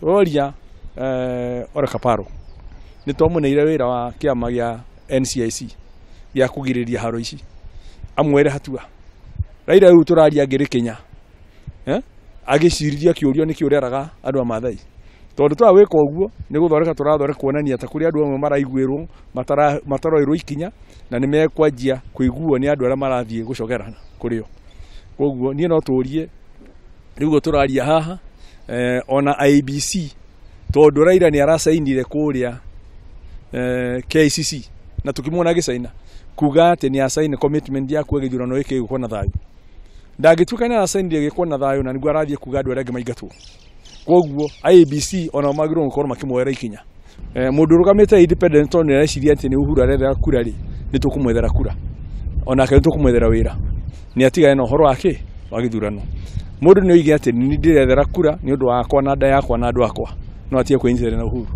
Roria Ole Kaparo nĩ twamuneire wĩra wa kĩama gĩa NCIC gĩa kũgirĩrĩria haro ici amwere hatua. Raila rĩu tũraria ngĩrĩ Kenya, agĩciriria kĩũrio nĩkĩ ũreraga andũ a Maathai, tondũ twa gwĩka ũguo nĩ gũthondeka tũrathondeka kuonania ta kũrĩ andũ amwe maraiguĩrwo mataroerwo ikinya na nĩ mekwanjia kũiguo nĩ andũ arĩa marathiĩ gũcogera kũrĩ o. Koguo niĩ no tũrie rĩu ũguo tũraria haha, ona IEBC, tondũ Raila nĩ aracainire kũrĩa KICC na tũkĩmuona agĩcaina kuga atĩ nĩ acaine commitment ya kuga gĩthurano gĩkĩ gĩgũkorwo na thayũ. Ndangĩtuĩka nĩ aracainire gĩkorwo na thayũ na nĩguo arathiĩ kuga andũ arĩa angĩ maingatwo. Koguo IEBC onao magĩrĩirwo gũkorwo makĩmuoera ikinya. Mũndũ ũrũgamĩte independent tondũ nĩ areciria atĩ nĩ Uhuru arethera kura rĩ, nĩ tũkũmwethera kura, onake nĩ tũkũmwethera wĩra, nĩ atigane na ũhoro wake wa gĩthurano. Mũndũ nĩ oige atĩ nĩ ndĩrethera kura nĩ ũndũ wakwa na nda yakwa na andũ akwa, no atige kwĩnyitanĩra na Uhuru.